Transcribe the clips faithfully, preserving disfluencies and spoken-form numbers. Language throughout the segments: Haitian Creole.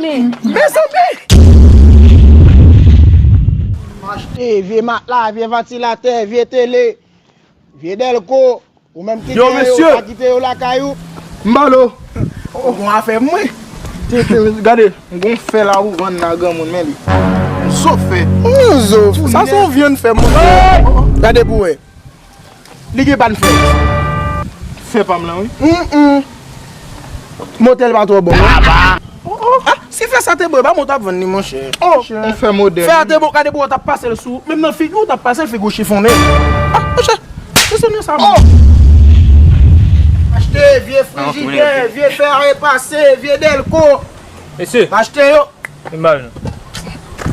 Mezanmi! M achte vye matla, vye vantilatè, vye tele, vye dèlko. Ou menm ki gen yo, pa kite yo lakay ou. M ba l. Ou gon afè pou mwen. Gade, m gon fè la ou vann la granmoun, men li. M zo fè. M zo fè. Sa se yon vyann fè, monchè. Gade pou wè. Li gen pa n fè. Fè pa m lan, wi. Motè l pa twò bon, non? Oh, oh. Ah, si fè sa te bon, e pa mwen t ap vann li, monchè. Oh, on fè modèl. Fè a te bon, gade pou w t ap pase l sou. Menm nan figi w t ap pase l, figi w chifonnen. Ah, monchè, se sonè sa, oh! Achte vye frijidè, vye fè a repase, vye dèlko. Mesye. Achte yo.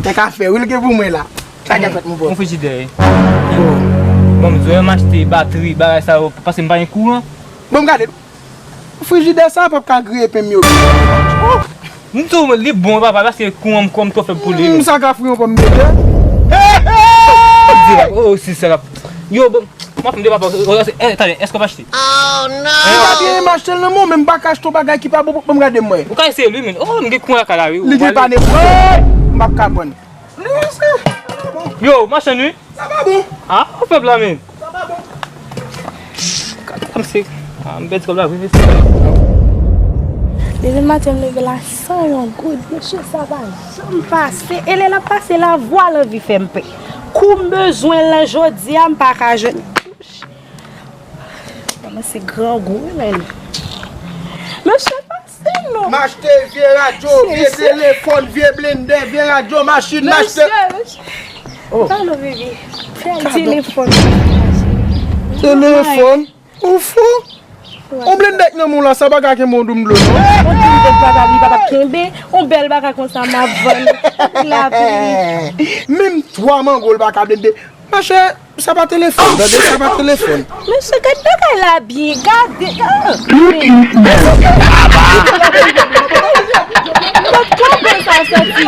Tèk afè, wi, l gen pou mwen la. Sa k ap fèt, mon bro? Yon frijidè, wi. Bon, m bezwen m achte batri, bagay sa yo, paske m pa gen kouran. Bon, m gade. Frijidè sa p ap ka griye pen m yo byen. M tou, li bon, papa, paske kouran m, kouran m twò fèb pou li. M sa ka fri yon pòm de tè. Oh, si sa ka. Yo, bon, m ap fè m de papa. Talè, èske w ap achte? M pa byen, m achte l nan men w, men m pa ka achte yon bagay ki pa bon pou m gade m wè. Ou ka eseye li, men. Oh, m gen kouran lakay la, wi. Li gen pa ne. M p ap ka pran. Yo, machann wi. Sa pa bon. Ah, ou fè blamen. Sa pa bon. Kòmsi, ah, m pèdi kòb la vre, mesye. Depi maten m leve la san yon goud, mesye, sa pa janm pase. E lè l ap pase la, vwa l anvi fè m pè. Kou m bezwen l lan jodi a, m pa ka jwenn. Kòman se grangou, wi, men. Mesye, pase non. M achte vye radyo, vye telefòn, vye blendè, vye radyo, machin, m achte. Mesye, mesye. Oh. Alo, bebe. Fè telefòn. Telefòn? Ou fou? On blendè k nan men w la, sa pa ka kenbe yon doum dlo, non. On doum dlo pa ka, li pa ka kenbe. On bèl bagay konsa, m ap vann. Lapli. Menm twa mango, l pa ka blende. Machè, sa pa telefòn, tande, sa pa telefòn. Mesye, gad bagay la byen, gade. Ah! Kot kote sa soti?